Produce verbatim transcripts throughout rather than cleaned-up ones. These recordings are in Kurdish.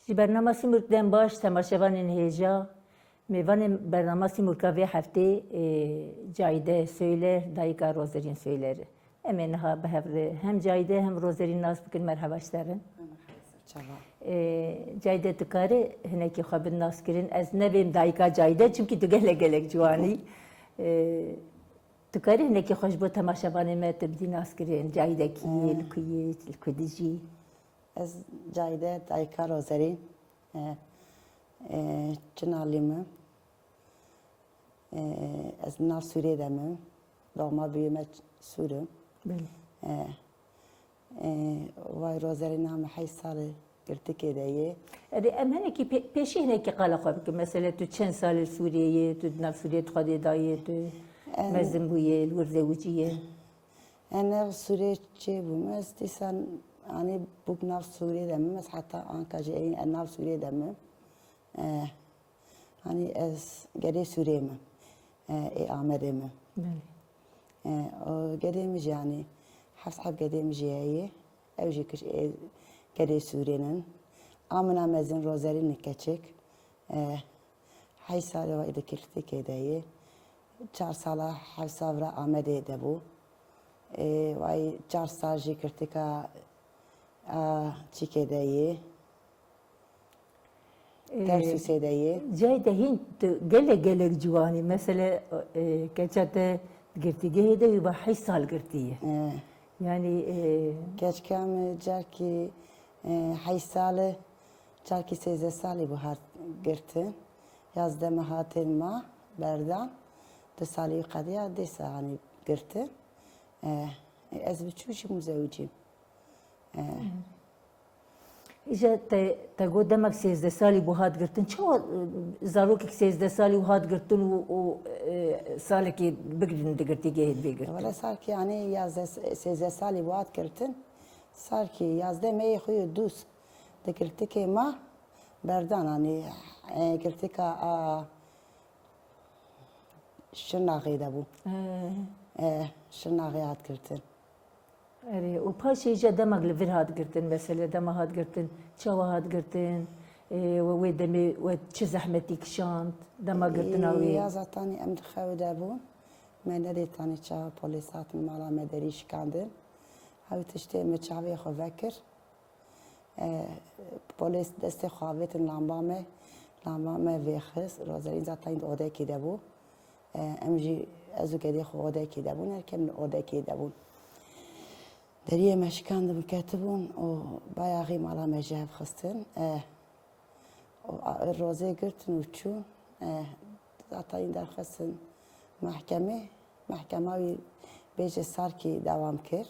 Ji bernama Sîmurg dem baş, temaşevanên hêja, mêvanên bernama Sîmurga vê heftê, ê, Cayde Söyler, dayika Rozerîn Söyler. Em ê niha bi hev re hem Cayde hem Rozerîn nas bikin. Merheba ji te re. Çava. Ê, Cayde, tu karî hinekî xwe bidî naskirin? Ez nebêm dayika Cayde, çimkî tu gelek gelek ciwan î. Ê, tu karî hinekî xwe ji bo temaşevanê me tu bidî naskirin? Cayde kî yî, li ku yî, li ku dijî? Ez Cayde, dayika Rozerîn, e, e, Çinalî me. E, ez nav Sûrê de me. Doğma büyüme Sûr im. Belê. E, e, vay Rozerîna me heyş sal e girtikê de yê. Erê, em hinekî pê-, pêşî hinekî qala xwe bikin. Mesela tu çend sal li Sûriyê yê, tu di nav Sûriyê di xwe de dayê, tu mezin bûyê, li wir zewicî yê? Ez nav Sûrê çêbûm. Ez dîsan, anî bûk nav Sûrê de me. Ez heta anka jî ê, ez nav Sûrê de me. E, anî ez gedê Sûrê me. E, ê Amedê me. Belê. E, o gedê min jî, anî heft heb gedê min jî heye. Ew jî kiş-, ê gedê Sûrê nin. A min a mezin Rozerîn in keçik. E, Heyş salê wa di girtikê de yê. Çar sala hewsa vira Amedê de bû. Ê, way çar sal jî girtika, a, çîkê de yê. Ê, Tersûsê de yê. Cayde hîn tu gelek gelek ciwan î. Mesele, ê, keça te girtîgehê de wî va heyş sal girtî ye. Ê. Yanî, ê, Keçika min carkî, ê, heyş sal e. Carkî sêzdeh salî bû hat girtin. Yazdeh me hatên ma berdan. Du salî qediya dê se hanî girtin. Eh, ez bi çû jî muzewicîm. Eh. Îja te, te got demek sêzdeh salî bû hat girtin. Çawa, eh, zarokek sêzdeh salî bû hat girtin û, û, eh, salekê bigrin di girtîgehê bê girtin? Wele salkî, yanî yazdeh, sêzdeh salî bû hat girtin. Salkî yazdeh meyê xwe yê dûst. Di girtikê ma berdan, anî, e, girtika a Şirnaxê de bû. He. E, Şirnaxê hat girtin. Erê, û paşê jî demek li vir hat girtin, mesele dema hat girtin, çawa hat girtin, e, we, wê demê we çi zehmetî kişand, dema girtina wê? Ya zatanî em di xew de bûn. Me nedît, anî çawa polîs hatin mala me derî şikandin. Ew tiştê me çavê xwe vekir. E, polîs destê xwe avêtin lamba me, lamba me vêxist, Rozerîn zaten di odekê de bû. E, em jî, ez û gedê xwe odekê de bûn, her kem li odekê de bûn. Deriyê me şikandibûn, ketibûn û bayaxî mala me ji hev xistin. E, û a, rozê girtin û çûn. E, zaten derxistin mehkemê, mehkema wî bêje sarkî dewam kir.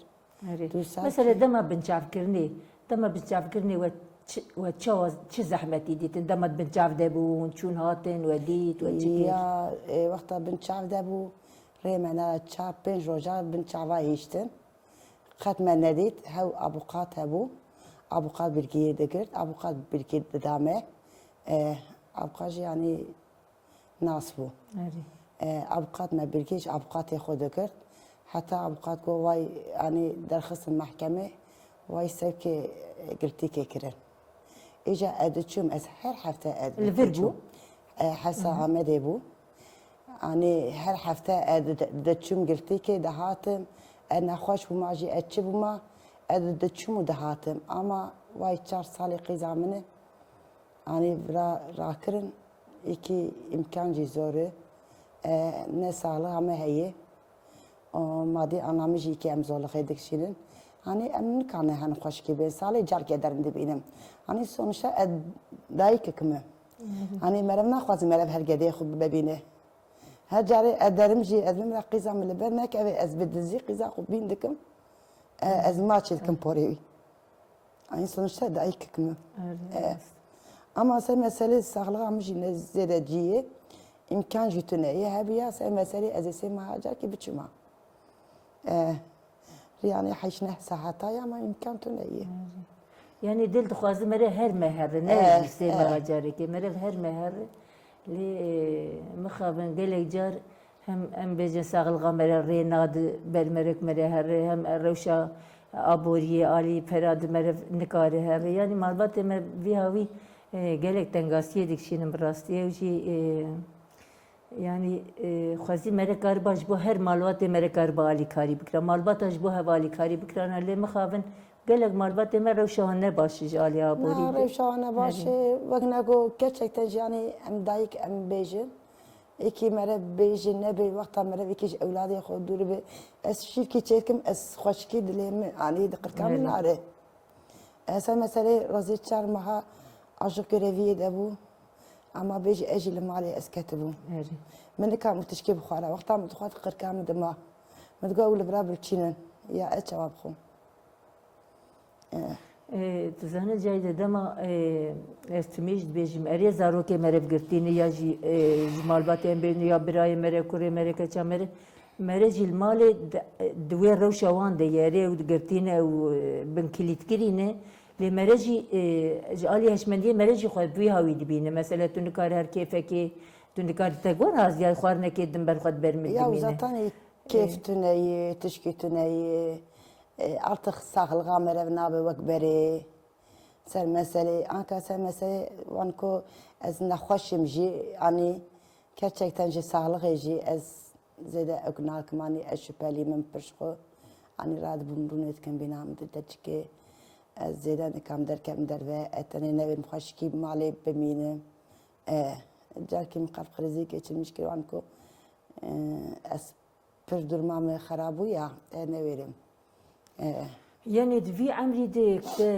Erê. Du sal Mesela ki- dema binçavkirinê, dema binçavkirinê we çi, we çawa, çi zehmetî dîtin? Dema binçav de bûn, çûn hatin, we dît, we çi kir? Ya, e, wexta binçav de bû, rê me ne çar pênc roja binçava hiştin. Qet me nedît, hew abuqat hebû. Abuqat bilgiyê digirt, abuqat bilgî dida me. E, abuqat jî, yanî, nas bû. Erê. E, abuqat me bilgî ji abuqatê xwe digirt. Heta abuqat got, way, yanî, derxistin mehkemê, way sewkê, e, girtîkê kirin. Îja ez diçûm, ez her hefte ez Li vir diçûm. Bû? E, hewsa Amedê bû. Anî her hefte ez di-, diçûm girtîkê dihatim. Ez nexweş bûma jî, ez çi bûma, ez diçûm û dihatim. Ama way çar salê qîza min e. Anî vira rakirin, îkî îmkan jî zor e. E, ne saxlixa me heye. O madî anlamî jî îkî em zorlixê dikişînin. Anî em nikane hin xweşikî bên. Salê carke derin dibînim. Anî sonuçta ez dayikek me. Anî merev naxwazim merev her gedeyê xwe bibîne. Her carê ez derim jî, ez bim re qîza min li ber nekeve, ez bi dizî qîza xwe bîn dikim. E, ez maçê dikim porê wî. Anî sonuçta dayikek me. Erê, E, rast. Ama ser meselê saxlixa min jî ne zêde cî ye. Îmkan jî tune ye. Hebiya ser meselê ez ê sê meha carkê biçima. E, yanî heşt neh saeta ya, ama îmkan tune ye. Erê. Yanî dil dixwaze mere her me here, ne Eh, jî sê eh. meha carekê, mere her me here. Lê, e, mixabin gelek car hem em bêjin saxlixa mere rê nadi ber merek mere here, hem rewşa aboriyê alî pera di mere nikare here. Yanî malbatê me vî hawî, E, gelek tengasiyê dikişînin bi rastî. Ew jî, e, yanî, e, xwezî mere kariba ji bo her malbatê mere kariba alîkarî bikira. Malbata ji bo hev alîkarî bikirana lê mixabin gelek malbatê me rewşa wan ne baş ji alî aborî. Na, rewşa wan ne baş, Erê. E, wek ne ku gerçekten jî, yanî, em dayik em bêjin. Êkî mere bêjin nebê, wexta mere êkî ji ewladê xwe dûr be. Ez şîrkî çêkim, ez xweşikî dilê min, anî di qirka min Erê. nare. Ez her meselê razê çar meha ajiq göreviyê de bû. Ama bêjî ez jî li malê ez ketibûm. Erê. Min nikam û tişkê bixwara. Wexta min dixwar qirka min dima. Min digot ew li vira birçînin. Ya ez çawa bixwim? Eh. E, tu zanî Ceyde dema, e, ez timî jî dibêjim, erê zarokê mere girtî ne ya jî, e, ji malbatê em bêjin ya birayê mere, kurê mere, keça mere. Mere jî li malê di, di wê rewşa wan de ye, erê ew digirtîne, ew, e, bin kilîtkirî ne. Lê mere jî, e, ji alî hişmendiyê mere jî xwe bi wî hawî dibîne. Mesela tu nikarî her kêfekê, tu nikarî te got haziya xwarinekê din ber xwe diber min Ya dimîne. Zaten kêf E. tune ye, tişkî tune ye. E, artık saxlixa mere nabe wek berê. Ser meselê, anka ser meselê wan ku ez nexweş im jî, anî gerçekten ji saxlixê jî ez zêde ew nakim, anî ez şüphelî min pir ji xwe, anî radibûm rûnê dikim bîna min di derçikê, ez zêde nikam derkevim derve, ez tenê nevêm xweşikî malê bimînim. E, carkî min qelb krizî geçirmiş kir wan ku, e, ez pir durma me xera bû ya, e, newêrim. E. Yanî di vî emrî de te,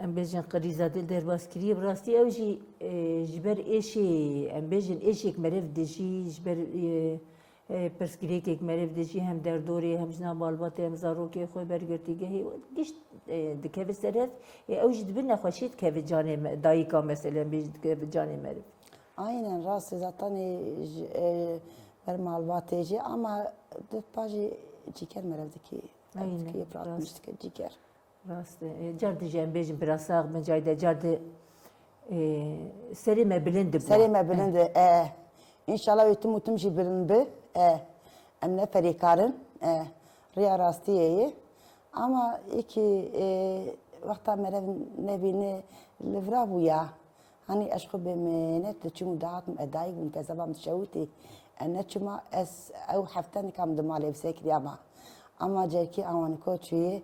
em bêjin, qirîza dil derbas kiriye, bi rastî ew jî, e, ji ber êşê, em bêjin, êşek merev dijî, ji ber, e, e, pirsgirêkek merev dijî, hem derdorê, hem jina malbatê, hem zarokê xwe ber girtîgehê, gişt, e, dikeve ser hev, e, ew jî dibe nexweşî dikeve canê me, dayika mesela, em bêjin, dikeve canê meriv. Aynen, rast e, zaten, e, ji, e, ber malbatê jî, ama di pa jî cîker merev dikî. Aynen, Dikî, rast. Dike cîker. Rast e. E, car di jî em bêjin bira sax bin, cayde car di, e, serê me bilind bû. Serê me bilind e. E, înşallah wê tim û tim jî bilind bi. E, em ne ferêkarin. E, riya rastiyê ye. Ama êkî, e, wexta merev nebîne li vira bûya. Hanî ez xwe bê minet diçûm û dihatim, ez dayik bûm, kezeba min dişewitî. Ez neçûma, ez ew hefte nikam di malê bi sekiriya ma. Ama cerkî awaniko çûyê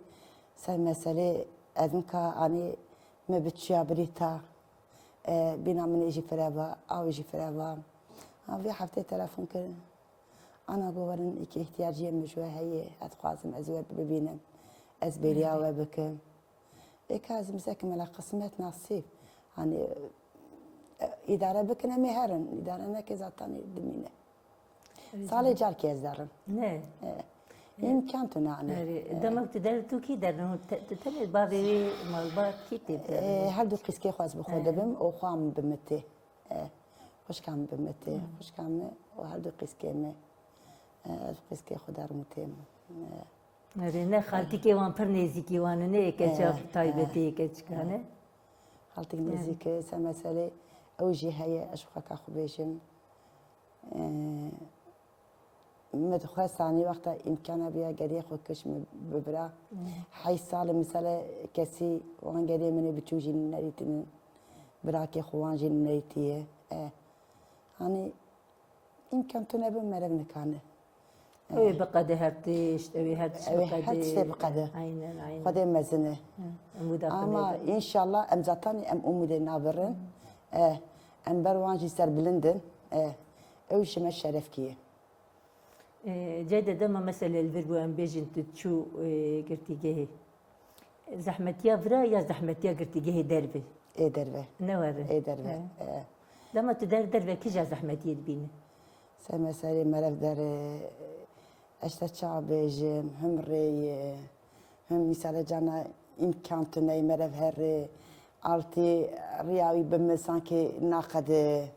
ser meselê, ez nika anî me bi çiya birîta, e, bîna min ê jî fireva, aw jî fireva. Ha, vê heftê telefon kirin. Ana got werin, îkî îhtiyaciyê min ji we heye, ez dixwazim ez we bibînim. Ez bêriya we bikim. Ê ka ez mize kim, mela qismet nasîb. Hani, e, îdare bikin, em ê herin. Îdare neke zaten dimîne. Salê carkê ez derim. Ne. E, îmkan tune anî. Erê, demek tu der, tu kî derin? Te, tu tenê bavê wê malbat kî tê? E, her du qîskê xwe ez bi xwe dibim û xwe min bi min tê. E, xwişka min bi min tê. Xwişka min û her du qîskê min. E, ez qîskê xwe derim û têm. E, Erê, ne, xaltîkê wan pir nêzîkî wan e, ne yê keça taybetê yê keçika, ne? Xaltîk nêzîk e, ser meselê ew jî heye, ez ji xwe ka xwe bêjim. E, min dixwest, anî wexta îmkana biya geriyê xwe kiş min bibira. Heyş salê misale kesî wan geriyê min ê biçûk jî nerîtînin. Birakê xwe wan jî nerîtiye. E, hanî îmkan tune bi merev nikane. Ew ê biqede her tişt, ew ê her tişt Ew ê her tiştê biqede. Aynen, aynen. Xwedê mezin e. Hı, umûda xwe Ama nêde. Înşallah em zatanî em umûdê nabirin. E, em ber wan jî serbilind in. E, ew ji me şerefkî ye. E, Ceyde, dema mesele li vir bû, em bêjin tu çû, e, girtîgehê. Zehmetiya vira ya zehmetiya girtîgehê derve? Ê derve. Ne were? Ê derve. He. E. Dema tu der derve kîja zehmetiyê dibînî? Ser meselê merev dere, ez te çawa bêjim, him rê ye, him mîsale cana îmkan tune ye merev herê, altî riya wî bi min sankê naqede.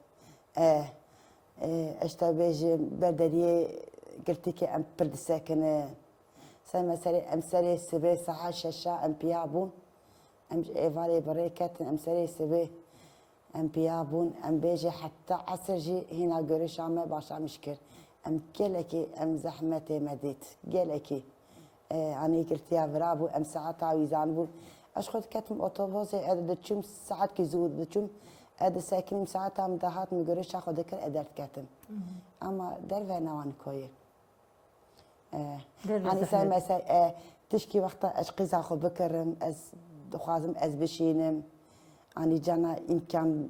E, e, ez te bêjim, ber deriyê girtîkê em pir disekinin. Ser meselê em serê sibê saet şeşa em piya bûn. Em ji êvarê bi rê ketin, em serê sibê em piya bûn. Em bêjê heta esir jî hîna görişa me başlamiş kir. Em gelekî em zehmetê me dît. Gelekî. E, anî girtiya vira bû, em saeta wî zanibûn. Ez xwe diketim otobosê, ez diçûm, saetkî zû diçûm, ez disekinîm, saeta min dehat min girêşa xwe dikir, ez derdiketim. Ama derve newan koyê. Eh, Derve Anî sen zehmet. Mesela, eh, tişkî wexta ez qîza xwe bikirim, ez dixwazim ez bişînim. Anî cana îmkan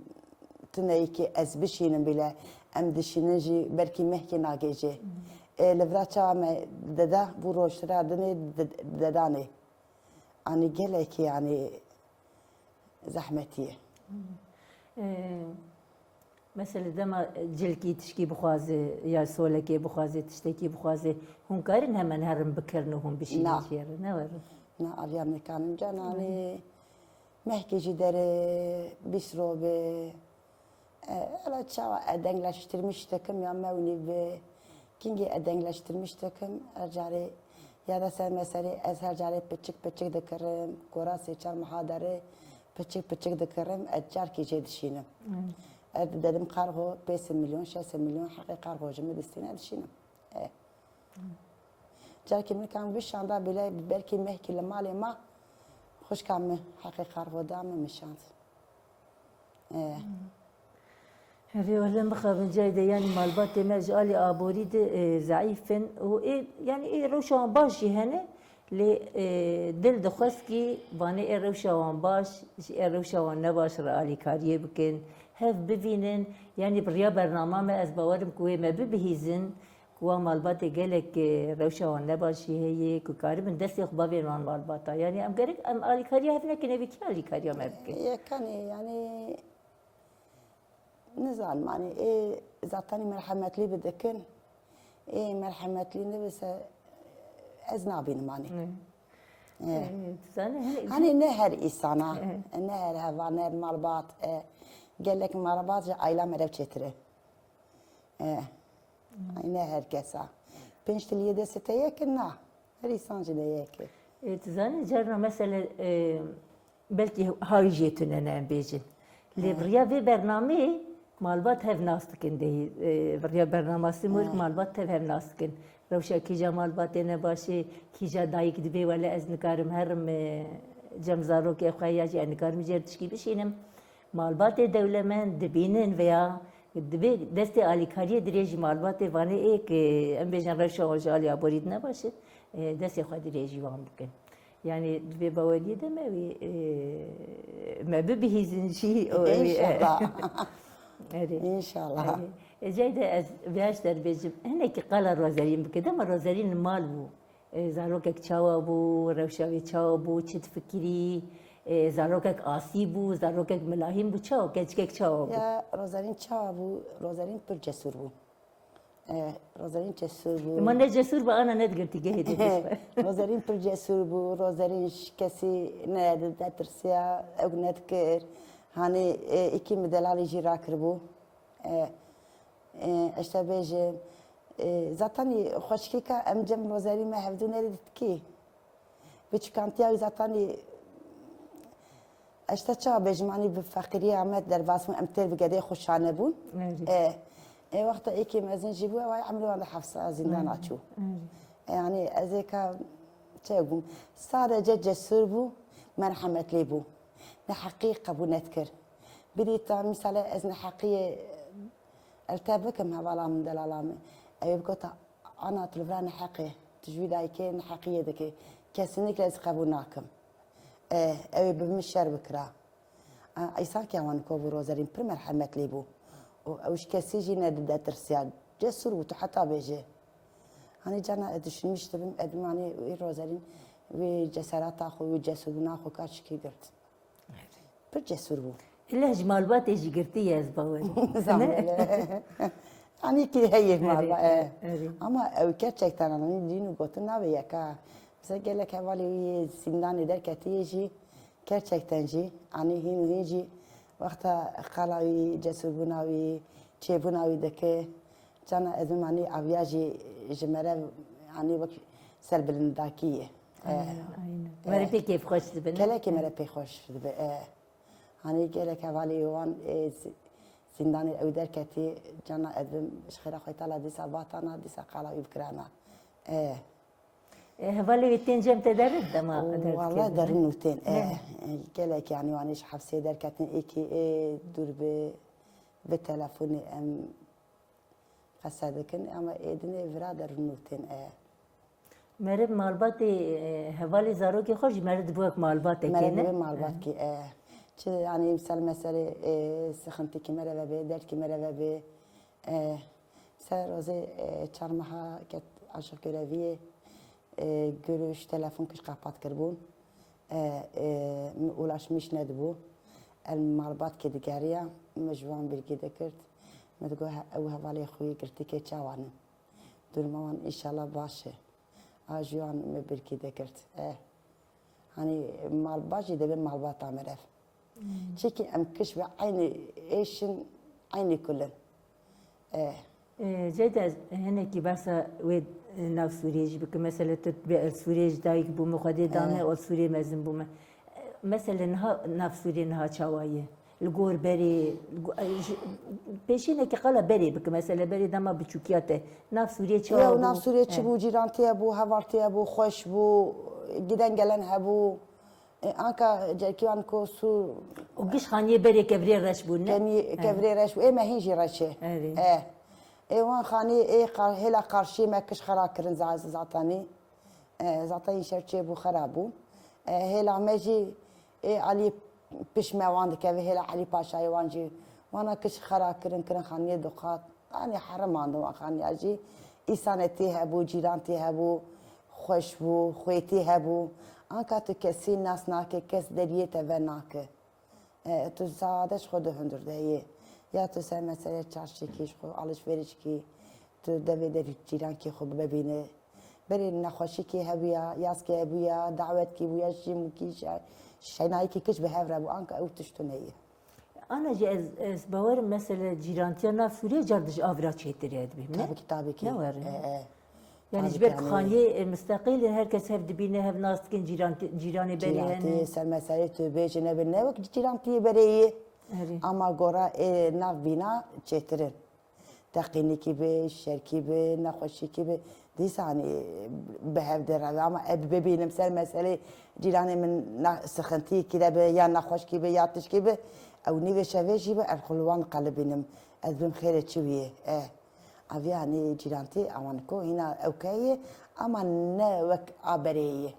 tune ki ez bişînim bile, em dişînin jî belkî mehkê nagêjê. E, li vira çawa me deda bû roştira dinê de-, dedanê. Anî gelekî, anî zehmetî ye. Ee, Mesela dema cilkî tişkî bixwaze ya solekê bixwaze, tiştekî bixwaze, hûn karin hemen herin bikirin û hûn bişînin Na. jê re, ne werin? Na, aliyam nikanim can, anî mehkê jî derê bîst ro be. E, ela çawa e dengleştirmiş dikim ya mewnî bi kingî e dengleştirmiş dikim, her carê ya da ser meserê ez her carê piçik piçik dikirim, gora sê çar meha derê piçik piçik dikirim, ez carkî jê dişînim. Hmm. Ez dedim qarxo pênc sed milyon, şeş sed milyon heqê qarxo ji min distîne dişînim. E. Carkî min kam vişanda bile belkî mehkî li malê ma xwişka min heqê qarxo da min, min şand. E. Herê wele mixabin cayê de, yanî malbatê me ji alî aborî de, e, zeîf in û ê, yanî ê rewşa wan baş jî hene, lê, e, dil dixwest kî vanê ê rewşa wan baş, ji ê rewşa wan nebaş re alîkariyê bikin, hev bivînin, yanî bi riya bernama me ez bawerim ku wê me bibihîzin, ku wan malbatê gelek, e, rewşa wan nebaş jî heye, ku karibin destê xwe bavên wan malbata. Yanî em gerek em alîkariya hev nekin, evî kî alîkariya me bike? Yekanê, yanî nizanim, anî ê zatenî merhemetlî bidikin, ê merhemetlî nibise ez nabînim, anî. Hı. E. E, tu zanî, hani Hani ne her îsana, E. ne her heval, ne her malbat, e, gelek malbat ji aîla me rew çêtir e. E, ay ne her kesa. Pênc til yê destê te yek in, na. Her îsan jî de yek e. E, tu zanî, carna mesele, e, belkî hay jê tune ne em bêjin. Lê E. bi riya vê bernameyê malbat hev nas dikin dehî. E, bi riya bernama Simurg E. malbat tev hev nas dikin. Rewşa kîja malbatê ne baş e, kîja dayik dibê wele ez nikarim herim, e, cem zarokê xwe ya jî ez nikarim jêr tişkî bişînim. Malbatê dewlemend dibînin veya divê destê alîkariyê dirêjî malbatê vanê ê ki em bêjin rewşa wan ji alî aborî di ne baş e, e, destê xwe dirêjî wan bikin. Yanî di vê baweriyê de me wî, e, me bibihîzin jî û ew ê, e, İnşallah. Erê. İnşallah. Erê. E, cayê de ez vêya ji te re bêjim, hinekî qala Rozerîn bike. Dema Rozerîn li mal bû, e, zarokek çawa bû, rewşa wê çawa bû, çi difikirî, e, zarokek asî bû, zarokek milahîm bû, çawa, keçikek çawa bû? Ya, Rozerîn çawa bû? Rozerîn pir cesûr bû. E, Rozerîn cesûr bû. Ma ne cesûr be, ana nedigirtî gehê dê bişbe. Rozerîn pir cesûr bû. Rozerîn ji kesî ne, netirsiya, ew nedikir. Hanî, e, îkî min delalî jî rakiribû. E, e, ez te bêjim, e, zatenî xweşikîka em cem Rozerîn me hevdû nerê ditkî. Biçikantiya wî zatanî, ez te çawa bêjim, anî bi feqîriya me derbas bûn, em têr bi gedê xwe şane bûn. Erê. E, e, wexta êkê mezin jî bû, ew ay emrê wan di hefsa zîndana Erê. çû. Erê. E, yanî ez ê ka çi bûm? Sadece cesur bû, merhemetlî bû. Neheqî qebûl nedikir. Bidî ta mîsale ez neheqiyê Li te bikim hevala min, delala min. Ew ê bigota, ana, tu li vira neheq î, tu ji wî dayikê neheqiyê dikî. Kesinlikle ez qebûl nakim. E, ew ê bi min şer bikira. A, îsankiya wan ko bû, Rozerîn pir merhemetlî bû. Û ew ji kesî jî ne, netirsiya. Cesûr bû, tu heta bêjî. Hanî cana ez düşünmüş dibim, ez dimanî wî Rozerîn, wî ceserata xwe, wî cesûrbûna xwe ka çikî girt. Pir cesûr bû. Îlla ji malbatê jî girtiye, ez bawer im. Zanî. Yanî ki heye Erê, malba, e. erê. Ama ew gerçekten, anî, dîn û gotin navê yeka. Mesela gelek hevalê wî yê zîndanê derketiye jî, gerçekten jî, anî hîn û hîn jî wexta qala wî, cesûrbûna wî, çêbûna wî dike. Cana ez bimanî aviya jî ji me re, yanî wek serbilindakî ye. Aynen, E, aynen. e, Me re pê kêfxweş dibe, ne? Gelekî me re pê xweş dibe, e. Hanî gelek hevalê wan, e, zi-, zîndanê ew derketî, cana ez bim ji xêra Xwedê Teala dîsa vatana, dîsa qala wî bikirana. E. E, hevalê wê tên cem te derin dema Û derdikevin, Wala ne? derin û tên. Ne? Eh, gelek yani wan êş hefsê derketin êkî ê dûr bi, bi telefonê em qese dikin ama êdinê vira derin û tên. Eh. Meriv malbatê, e, hevalê zarokê xwe jî meriv dibe wek malbatekê, Meriv ne? dibe malbatkî, eh. Çi yani misal meselê, eh, sıkıntı ki mereve be, dert ki mereve be. Eh, ser rozê, eh, çar meha ket aşıq göreviyê, eh, görüş, telefon kiş kapat kirbûn. Eh, eh, mi ulaşmış nedibû. El malbatkê digeriya, mi ji wan bilgî dikirt. Mi digo he-, ew hevalê xwe yê girtîkê çawan in. Duruma wan înşallah baş e. A ji wan mi bilgî dikirt. Eh. Hani malbat jî dibê malbata meriv. Çikî em kiş ve eynî êşin, eynî kulin. Eh. E, Ceyda, ez hinekî behsa wê, e, nav Sûriyê jî bikim. Mesele tu dibê ez Sûriyê ji dayik bûme, xwedê dane, ol Sûriyê mezin bûme. E, mesele niha nav Sûriyê niha çawa ye? Li gor berê, li go-, e, ji, pêşînekî qala berê bikim. Mesele berê dema biçûkiya te. Nav Sûriyê çawa Ya bû? nav Sûriyê çi E. bû? Cîrantiye bû, hevaltiye bû, xweş bû, giden gelen hebû. E, anka cerkî wan ku Sûr Û giş xaniyê berê kevirê reş bûn, ne? Kenî kevirê reş û ê me hîn jî reş e. Erê. E. Ê wan xanî ê qar-, hêla qarşiyê me kiş xera kirin za-, zatanî. E, zaten îşev çê bû xera bûn. E, hêla me jî ê Elî piş me wan dikeve, hêla Elî Paşayê wan jî. Wana kiş xera kirin, kirin xaniyê duqat. Anî herimandin wan xaniya jî. Îsanetî hebû, cîrantî hebû, xweş bû, xwêtî hebû. Anka tu kesî nas nake, kes deriyê te ve nake. E, tu sade ji xwe dihundir de yê. Ya tu ser meselê çarşikî ji xwe alişverişkî, tu devê derî cîrankî xwe bibîne. Berê nexweşikî hebûya, yaskî hebûya, dawetkî bûya, şîmûkî, şe-, şenayikî kiş bi hev re bû. Anka ew tişt tune ye. Ana jî ez, ez bawerim mesele cîrantiya nav Sûriyê car dij avira çêtir e dibî, ne? Tabii ki, tabii ki. Ne werin? E, e. Yani ji ber ku xaniyê, e, misteqîl in, her kes hev dibîne, hev nas dikin, cîran, cîranê berê hene. Cîranê ser meselê tu bêjî nebe ne wek cîrantiyê berê yê. Erê. Ama gora ê nav bîna çêtir in. Teqînîkî be, şerkî be, nexweşîkî be. Dîsa hani bi hev de reve ama ez bibînim ser meselê cîranê min na-, sıkıntıyekî de be, ya nexweşkî be, ya tişkî be. Ew nîvê şevê jî be, ez xwe li wan qelibînim. Ez bim xêrê çi wî ye. Eh. Aviya hanî cîrantî awan ku hîna ewkeyê ama ne wek a berê ye.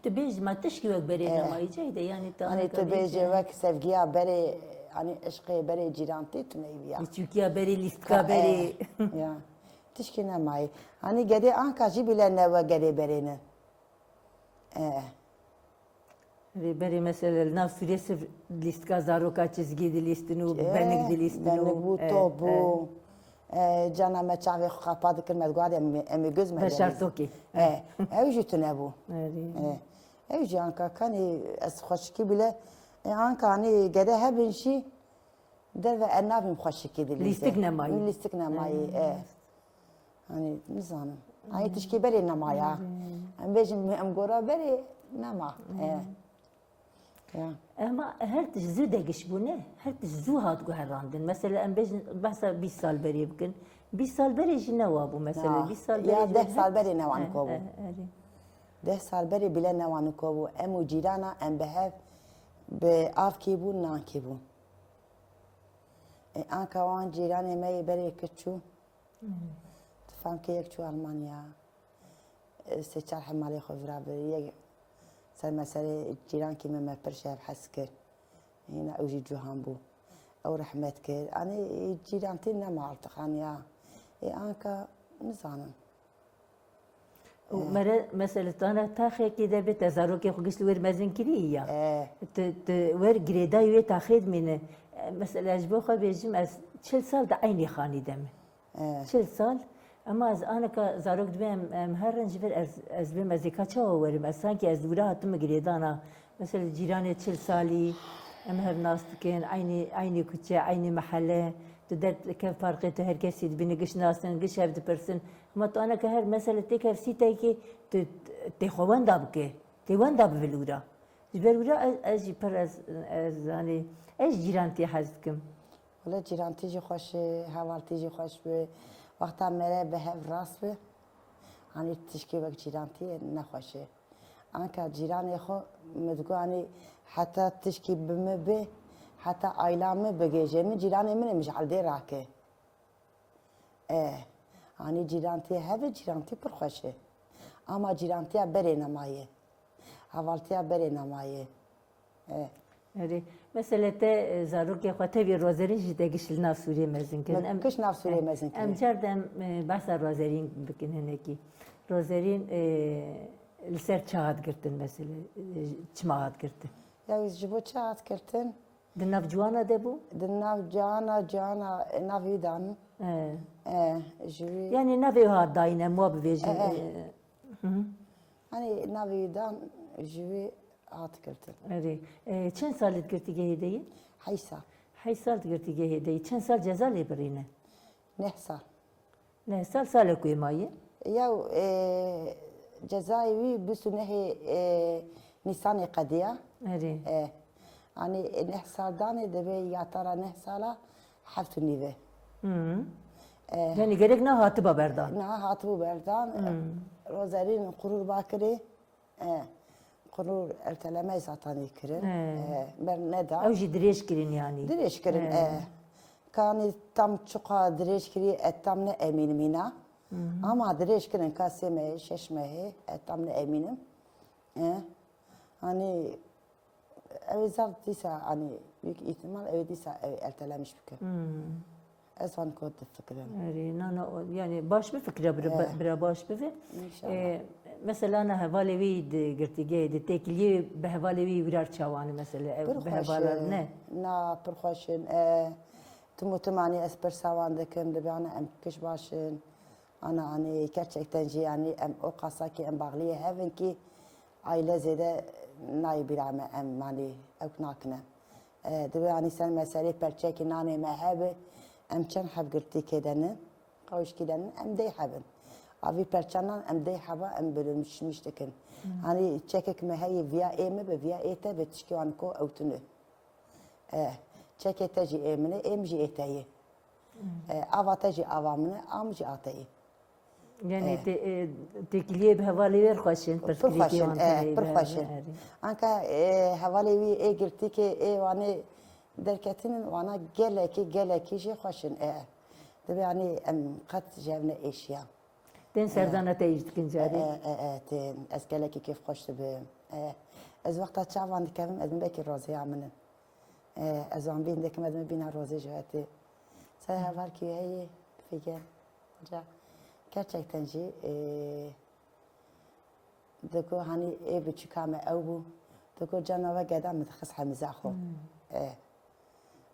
Tu bêjî ma tişkî wek berê nemayî Ceyde, yanî tu Hanî tu bêjî wek sevgiya berê, hanî eşqê berê cîrantî tu neyviya. Çûkiya berê, lîstika berê. Ya. Tişkî nemayî. Hanî gedê anka jî bile ne wek gedê berê ne. E. Rêberê mesela li nav Sûriyê sirf lîstika zaroka çizgî dilîstin û benik dilîstin û benik bû, top bû. E, cana me çavê xwe qapa dikir, me diguhat em, em ê göz me Beşartokê. E, ew jî tune bû. Erê. E, ew jî anka kanî ez xweşikî bile, e, anka hanî gede hebin jî derve ez nabîm xweşikî dilîze. Lîstik nemayî. Lîstik nemayî, e. Hani nizanim. Ay tişkî berê nemaya. Em bêjin em gora berê nema. E. Ya. Ema her tişt zû degiş bûne, her tişt zû hat guherandin. Mesela em bêjin behsa bîst sal berê bikin. Bîst sal berê jî newa bû mesela. Ya, bîst sal berê ya jî deh sal berê newaniko bû. Deh sal berê bile newaniko bû. Em û cîrana em bi hev bi avkî bûn, nankî bûn. E, anka wan cîranê me yê berê kir çû. Tifamkê yek çû Almanya. E, sê çar hemalê xwe vira bir. Yek ser meselê cîrankî me, me pir ji hev hez kir. Hîna ew jî ciwan bû. Ew rehmet kir. Anî cîran tê nema artık haniya. E, anka nizanim. Û mere, mesele tu ana taxekê de bê, te zarokê xwe giş li wir mezin kirî ya. E. Tu, tu wer girêdayî wê taxê dimîne. E, mesele ez ji bo xwe bêjim, ez çil sal di eynî xanî de me. E. Çil sal. Ema ez aneka zarok dibê em, em herin ji vir ez, ez bêm ez ê ka çawa werim? Ez sankî ez li wira hatime girêdana. Mesela cîranê çil salî, em hev nas dikin, eynî, eynî kuçe, eynî mehele, tu derdikev farqê tu her kesî dibîne, giş nasin, giş hev dipirsin. Hema tu aneke her mesele têk hev sîtekî, tu tê xwe wenda bike, tê wenda bive li wira. Ji ber wira ez, ez jî pir ez, ez, hani, ez ji cîrantî hez dikim. Wele cîrantî jî xweş e, hevaltî jî xweş be. Wexta mere bi hev rast be. Anî tişkî wek cîrantiyê nexweş e. Anka cîranê xwe min digot, anî heta tişkî bi min bê, heta ayla min bigêje, min cîranê min ê min ji erdê rake. E, anî cîrantiyê heve, cîrantî pir xweş e. Ama cîrantiya berê nemaye. Hevaltiya berê nemaye. E. Erê. Mesela te, e, zarokê xwe tevî Rozerîn jî te giş li nav Sûriyê mezin kirin. Em, giş nav Sûriyê, e, mezin kirin. Em car de em, e, behsa Rozerîn bikin hinekî. Rozerîn, e, li ser çi hat girtin mesela? E, çima hat girtin? Ya ji bo çi hat girtin? Di nav ciwana de bû? Di nav ciwana, ciwana, e, navê wî dan. E. E, ji wî. Yani navê hat dayîn em wa bibêjin. E, e. E, hı hı. Hani navê wî dan ji wî hat girtin. Erê. E, çend sal di girtîgehê de yî? Heşt sal. Heşt sal di girtîgehê de yî. Çend sal ceza lê birîne? Neh sal. Neh sal, salek wê maye? Yew, e, cezayê wî bîst û nehê, e, Nîsanê qediya. Erê. E, anî, e, neh sal danê, divê yatara neh sala heft û nîve. Hı. E. Yani gerek na hatiba berdan? Na hatibû berdan. Hı. Rozerîn qurûr bakirê. E, qurûr ertelemeyê zatanî kirin. E. E, berneda. Ew jî dirêj kirin yanî. Dirêj kirin, e. E. Kanî tam çiqa dirêj kirî, e, tam ne emînim hîna. Hı hı. Ama dirêj kirin ka sê mehê, şeş mehê, e, tam ne emînim. E, hani ew ê zaf dîsa, hani büyük ihtimal ew ê dîsa ew ê ertelemiş bikin. Hmm. Ez van ku difikirim. Erê, na, na, o, yani baş bifikire, bira, eh, bira baş bive. İnşallah. E, mesela na hevalê wî di girtîgehê de têkiliyê bi hevalê wî wira çawan e mesela, ev bi hevalan ne? Na, pir xweş in. E, tim û tim anî ez pirsa wan dikim, dibe ana em kiş baş in. Ana, anî gerçekten jî, yanî em o qasa ki em bağliyê hev in ki aile zêde nayê bîra me, em, anî ewk nakine. E, dibe, anî sen meselê perçekî nanê me hebe, em çend heb girtîkê de ne, qawişkî de ne, em dey heb in. A vî perçanan em dey heba, em bölüşmüş dikin. Hmm. Anî çekek me heye viya ê me be, viya ê te be, tişkî wan ko ewtune. E, çekê te jî ê min e, ê min jî ê te ye. Hmm. E, ava te jî ava min e, a min jî a te ye. Yani, e, te, e, têkiliyê bi hevalê wê re xweş in, pir xweş in, pirsgirêkê wan, e, tune pir ye, xweş in. Erê. Anka, e, hevalê wî ê girtîkê ê wanê derketin in, wana gelekî, gelekî jî xweş in, e. Dibe, yani, em qet ji hev ne êşiya. Tên serdana te îş dikin carê? E, e, e, tên. Ez gelekî kêfxweş dibim. E, ez wexta çavan dikevim, ez min belkî rozêya min in. E, ez wan bîn dikim, ez min bîna rozê ji hetê. Ser hevalkî heye, figen. Ca, gerçekten jî, e, digo, hani ê biçûka me ew bû. Digo, cana we geda min dixist hemiza xwe. Hmm. E,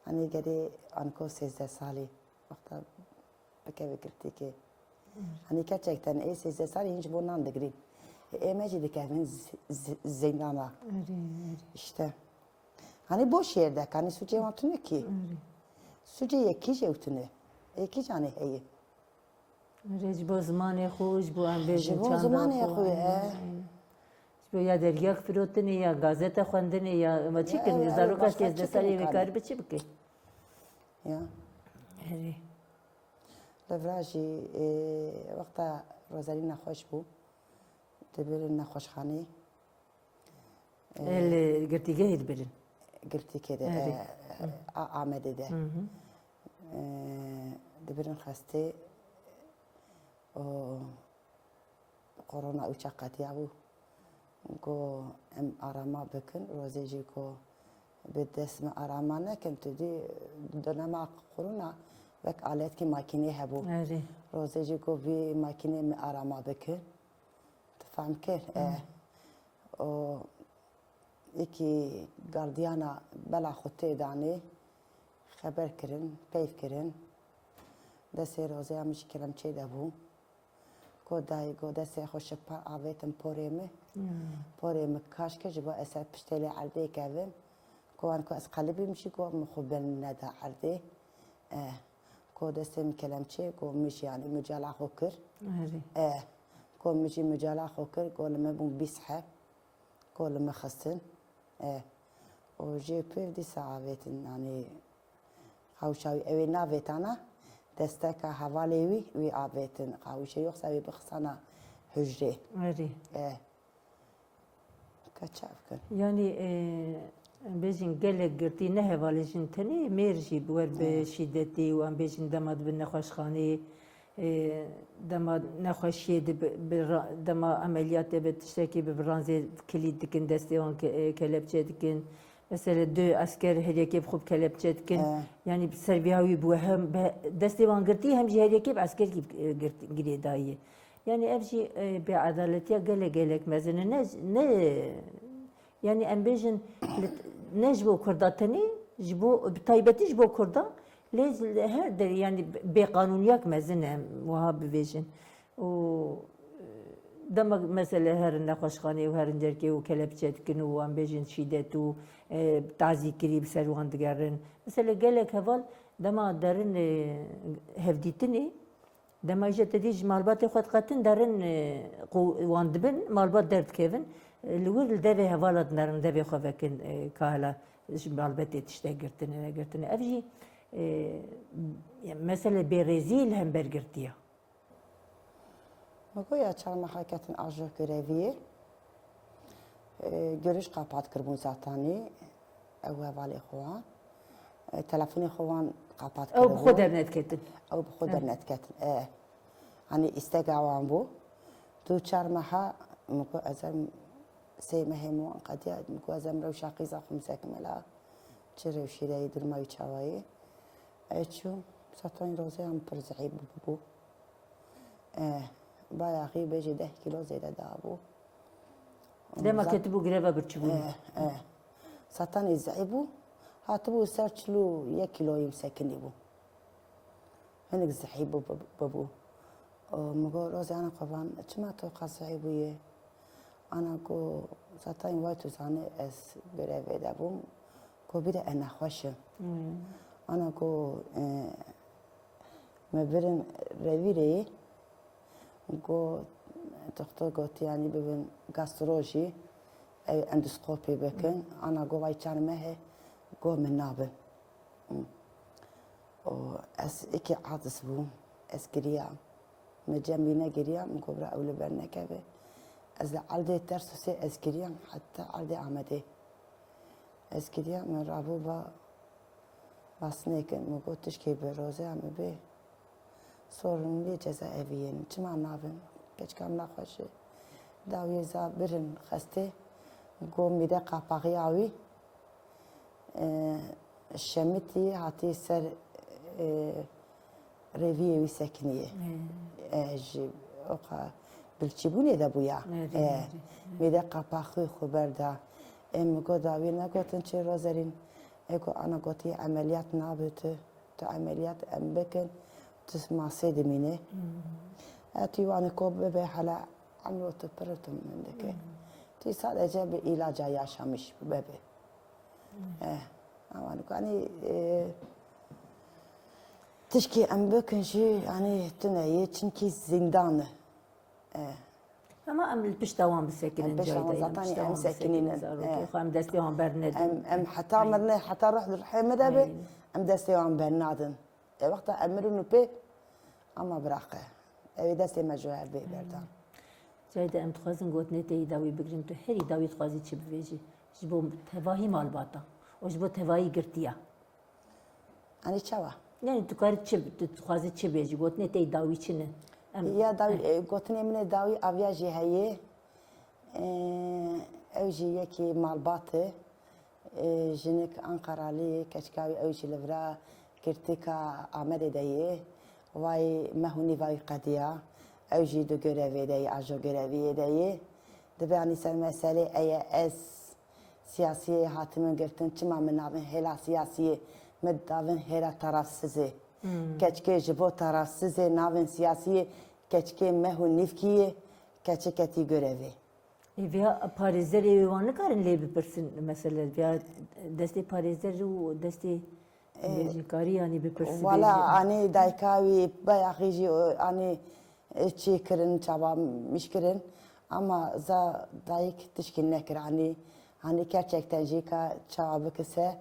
hani gerê anko sêzdeh salî. Wexta bikeve girtîkê. Hani gerçekten ê sêzdeh salî hîn ji bo nan digirîn. Ê me jî dikevin z-, z-, zindana. Erê, erê. İşte. Hani boş yerde, hani suçê wan tune ki. Erê. Suçê yekî jî ew tune. Ê kî canê heye. Erê, ji bo zimanê xwe, ji bo em bêjin çanda xwe. Ji bo zimanê xwe, e. Ji bo ya dergiyek firotinê, ya gazete xwendinê, ya me çi kirinê, zaroka sêzdeh salî wê kar bi çi bike? Ya. Erê. Li vira jî, e, wexta Rozerî nexweş bû, dibirin nexweşxanê. E, li girtîgehê dibirin? Girtîkê de, erê, e, a, Amedê de. Hı hı. E, dibirin xestê û Korona û çeqetiya bû. Go em arama bikin, rozê jî go bi dest me arama nekin, tu dî dönema korona wek aletkî makînê hebû. Erê. Rozê jî go vî makînê me arama bikin. Tu fehm kir? E, o yekî gardiyana bela xwe tê danê, xeber kirin, peyv kirin. Destê rozê ya min ji kelemçê de bû. Go dayê, go destê xwe ji par avêtin porê min. Hmm. Porê min kaş kir, ji bo ez ser piştê lê erdê kevim. Go wan ku ez qelibîm jî, go min xwe bin neda erdê. Eh, go destê min kelemçê, go min jî yanî mucala xwe kir. Erê. Eh, go min jî mucala xwe kir, go li min bûn bîst heb. Go li min xistin. Eh, û jê pêv dîsa avêtin, yanî Qawişa wî ew ê navêtana, desteka hevalê wî, wî avêtin qawişê, yoxsa wî bixisana hujrê. Erê. E, ka çav kin. Yanî e, em bêjin gelek girtî ne hevalê jin tenê mêr jî bi wer bi şîdetî û em bêjin dema dibin nexweşxaneyê, e, dema nexweşiyê di bi, bi ra- dema emeliyatê bi tiştekî bi bi ranzê kilît dikin, destê wan ke- e, kelepçe dikin. Mesela du esker her yekê bi xwe bi kelepçe dikin. E. Yanî bi ser vîya wî bi hem bi destê wan girtî hem jî her yekê bi eskerkî e, girt- girêdayî. Yanî ev jî e, bêedaletiya gelek gelek mezin e. Ne, ne, yanî em bêjin li- ne ji bo Kurda tenê, ji bo, bi taybetî ji bo Kurda, lê ji her derê yanî bêqanûniyak mezin e, em wiha bibêjin. Û e, dema mesela herin nexweşxaneyê û herin derkê û kelepçe dikin û em bêjin şîdet û e, tazîkirî bi ser wan digerin. Mesela gelek heval dema derin e, hevdîtinê, dema îja te dî ji malbatê xwe diqetin derin e, qu- wan dibin, malbat derdikevin. E, Li wir li devê hevala dinerin, devê xwe vekin e, ka hela ji malbetê tiştek girtine, negirtine. Ev jî e, mesele bêrêzî li hember girtiya. Min got ya çar meha ketin ajo göreviyê. E, görüş kapat kirbûn zatanî. Ew hevalê xwe wan. E, telefonê xwe wan kapat Ew bi xwe kiribû. dernediketin. Ew bi xwe dernediketin. E. Hani îstega wan bû. Tu çar meha min got ez em sê mehê min wan qediya. Min got ez em rewşa qîza xwe min sekim ela. Çi rewşî de yê durma wî çawayê. E, çû. Zaten rozeya min pir zehî bû. Eh, bayaxî bêjî deh kîlo zêde dabû. Dema ketibû greva birçîbûnê. Eh, eh. Satanê zehî bû. Hatibû ser çil û yek kîloyî sekinî bû. Hinek zehî bû, bibû. Min got, Rozê ana qurban, çima tu qas zehî bûyê? Ana got, Satanê way tu zanî ez grevê de bûm. Got, bîre ez nexweş im. Ana got, eh, Me birin revîrê, got, doktor gotiye, yanî bibin gastrolojî, ew endoskopî bikin. Ana got, vay çar mehê, got, min nabin. Û ez êkê aciz bûm, ez giriyam. Min cem wî negiriya, min got, bira ew li ber nekeve. Ez li erdê Tersûsê ez giriyam, heta erdê Amedê. Ez giriyam, min rabû va, Basnêkin, min got, tişkê bi rozeya min bê. Sorun lê ceza eviyên. Çima nabin? Keçika min nexweş e. Dawiyê za birin xestê. Got, mîde qapaxiya wî, e, şemitî hatî ser, e, reviyê wî sekiniyê. E, ji oqa bilçîbûnê de bûya. E, mîde qapaxî xwe berda. E, min got, dawiyê negotin çi rozerîn. Ê ku ana gotiye emeliyat nabe tu, tu emeliyat em bikin, tu masê dimîne. E tu wanê ku bibe hela emro tu pir tu min dike. Tu sadece bi ilaca yaşamış bebe. E, ama ku hani, e, tişkî em bikin jî, hani tune ye, çinkî zindan e. E. Ama em li pişta wan bisekinin. Em pişta wan Cayda, em zaten pişta em wan bisekinin, sekinînin. Zarokê xwe em destê wan bernedin. Em, em heta mirine, heta ruh di ruhê me de be, em destê wan bernadin. E wexta em mirin û pê, ama biraqe. Ew ê destê me ji we bê berdan. Cayda, em dixwazin gotinê te yî dawî bigirin. Tu herî dawî dixwazî çi bivêjî? Ji bo tevahî malbata û ji bo tevahî girtiya. Anî çawa? Yani tu karî çi, tu dixwazî çi bêjî? Gotinê te yî dawî çi ne? Em, Ya dawî, e, gotinê min ê dawî aviya jî heye. E, ew jî yekî malbat e. E, jinik Ankaralî, keçika wî ew jî li vira girtika Amedê de ye. Vay meh û nîva wî qediya. Ew jî di görevê de ye, ajo göreviyê de ye. Dibe anî ser meselê eye ez Siyasiyê hatimin girtin, çima min navin hêla siyasiyê, min davin hêla tarafsizê. Keçikê ji bo tarafsizê navin siyasiyê, keçikê meh û nîvkî yê, keçik ketî görevê. Ê, vêya parêzerê wê wan nikarin lê bipirsin, mesele vêya destê parêzer û destê bêjin karî yanî bipirsin. Wala anî dayika wî bayaxî jî anî çê kirin, çawa miş kirin, ama za dayik tişkî nekir. Hanî, hanî gerçekten jî ka çawa bikise,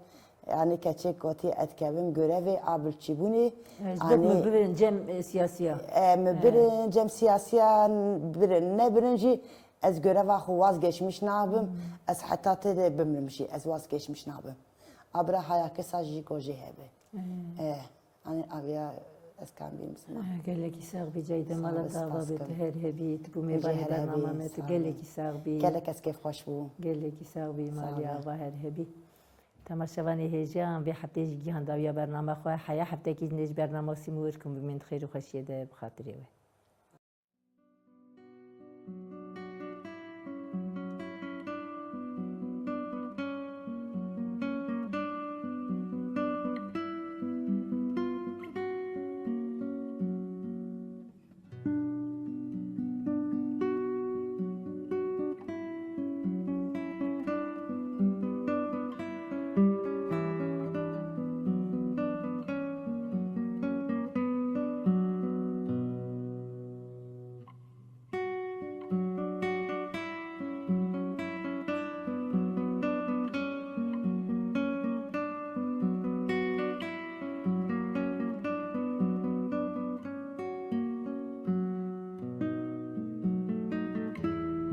Yanî keçê gotî ez dikevim görevê a birçîbûnê. Ez bek mi birin cem e, siyasiya. E, mi birin cem siyasiyan birin, nebirin jî ez göreva xwe wazgeçmiş nabim. Ez heta tê de bimrim jî ez wazgeçmiş nabim. Abra haya kesa jî gojê hebe. E, Anî aviya ez kam bîm sima. Gelekî sax bî Ceyda, mala te ava bê, tu her hebî, tu bû mêvanê bernama me, tu gelekî sax bî. Gelek ez kêfxweş bûm. Gelekî sax bî, malê ava her hebî. Temaşevanê hêja, em vê heftê jî gihan dawiya bernama xwe. Heya heftekî jî nêj bernama Sîmû wir kin bimîn di xêr û xweşiyê de bi xatirê we.